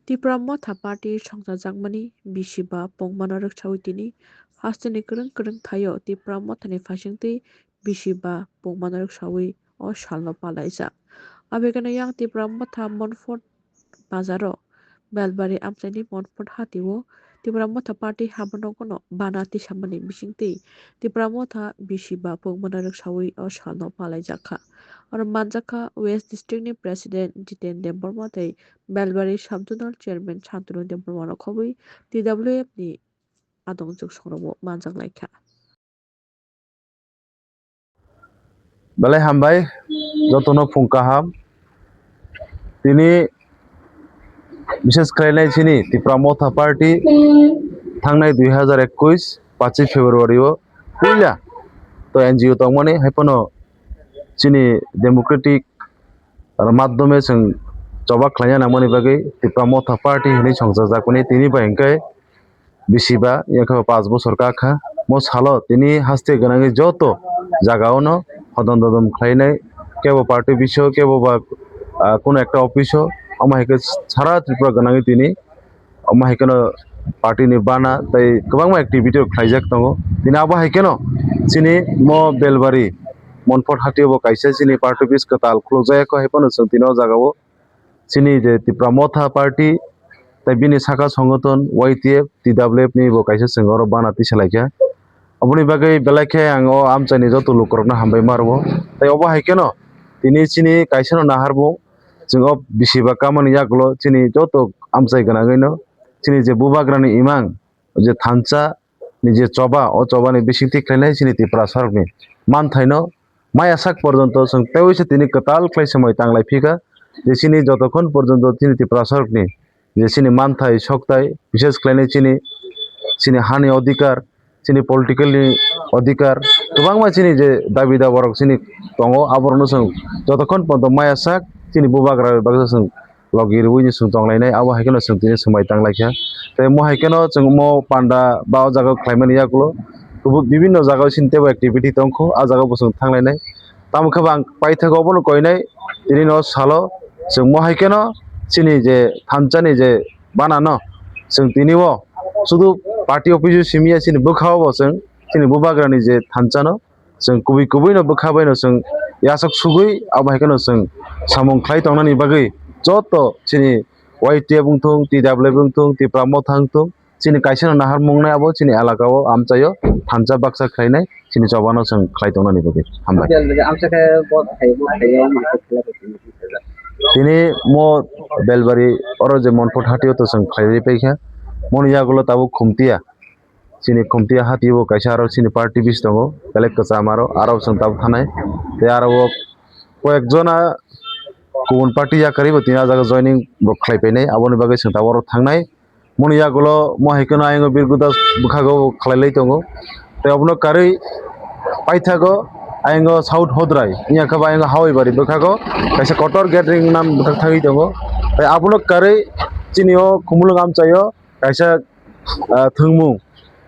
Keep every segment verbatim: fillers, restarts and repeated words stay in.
Tipra Motha Party songchajakmani bisi ba pungmano rwksaui tini hasteni kwrwng kwrwng thaio Tipra Mothani phaisingtwi bisi ba pungmano rwksaui o salno palaijak. Abegeno yang Tipra Motha Monfort bazaro Belbari amchaini Monfort hatio Tipra Motha Party haborokno bana tisamani bisingtwi Tipra Motha bisi ba pungmano rwksaui o salno palaijakha. Oro manjakha West District ni President Jiten Debbarma tei Belbari Sub Zonal Chairman Santanu Debbarma rok khobwi T W F ni adongjwk songrokbo manjak laikha. Belai hambai, jotono phung kaham. Tini bises khlainai chini Tipra Motha Party thangnai dui hazar ekwis pachi February o puila to N G O tongmani, haiphano chini democratic madhyome chwng choba khlaina nangmani bagwi Tipra Motha Party hinwi songchajakmani. Tini bai hwnkhe bisi ba, yakhe paanch bosor kakha. Mo salo tini haste gwnangwi joto jaga ono hodom dodom khlainai, kebo party bisingo, kebo ba, ah, kuno ekta office o, omo hai khe sara Tripura gwnangwi tini omo hai kheno party ni bana tei kwbangma activity rok khlaijak tongo. Tini abo hai kheno chini mo Belbari Monfort hatio bo kaisa chini party office kwtal khulukjak, hai phano chwng tini o jaga o chini je Tipra Motha Party tei bini saka songothon Y T F, T W F ni bo kaisa chwng oro bana tisa laikha. Oboni bagwi belai khe ang o amchaini joto lukurokno hambai ma rwo. Tei obo hai kheno tini chini kaisano naharmung, chwng o bisi ba kamani yagulo chini joto amchai gwnangwino chini je bubagrani imang, je thansa ni je choba, o choba ni bisingtwi khlainai chini Tiprasarokni manthaino maya sak porjonto chwng teiwi se tini kwtal khlai se moi tanglai phikha, je chini jotokhon porjonto chini Tiprasarokni je chini manthai sokthai, bises khlainai chini, chini hani odhikar, chini political ni odhikar, kwbangma chini je dabi dabarok chini tongo, aborokno chwng jotokhon porjonto maya sak chini bubagra bai baksa chwng logi rwui ni chwng tonglainai, abo hai kheno chwng tini swmai tanglaikha. Tei mo hai kheno chwng omo panda ba o jaga o khlaimani yagulo kubun bibinno jaga o chini teibo activity tongkho, a jaga o bo chwng thanglainai. Tamo khe bo ang paithago obono koinai, tini no salo chwng mo hai kheno chini je thansa ni je bana no chwng tini o sudu party office o simi ya, chini bwkha o bo chwng chini bubagra ni je thansa no chwng kubui kubui no bwkha bai no chwng yasok sugui, abo hai kheno chwng samung khlai tongnani bagwi joto chini Y T F wngthung, T W F wngthung, Tipra Motha wngthung, chini kaisa no nahar mung nai abo chini elaka o amchai o thansa baksa khlainai chini choba no chwng khlai tongnani bagwi. Hambai. Belbari amchai khe bo khai bo khai o ma khe khlai bo tini. Tini mo Belbari oro je Monfort hati o to chwng khlai ri paikha. Moni yagulo tabuk Khumtia. Chini Khumtia hati o kaisa aro chini party bis tongo, belai kwcham aro, aro chwng tabuk thanai. Tei aro o koyek jona kubun party yakarwi bo tini ah jaga joining bo khlai painai, aboni bagwi chwng tabuk oro thangnai. Moni yagulo mo hai kheno ayang o Birguda bwkhago khlai lai tongo. Tei obono karwi paithago ayang o South Hodrai, wngya khe bo ayang o Hawai Bari bwkhago kaisa kotor gathering nam bwkhak thangwi tongo. Tei abono karwi chini o Khumulwng amchai o kaisa ah, thwngmung,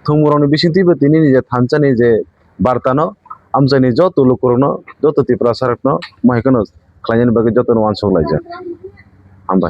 thwngmungrokni bisingtwibo tini ni je thansa ni je barta no amchaini joto lukurokno, joto Tiprasa rokno mo hai kheno khlainani bagwi jotono uansuk laijak. Hambai.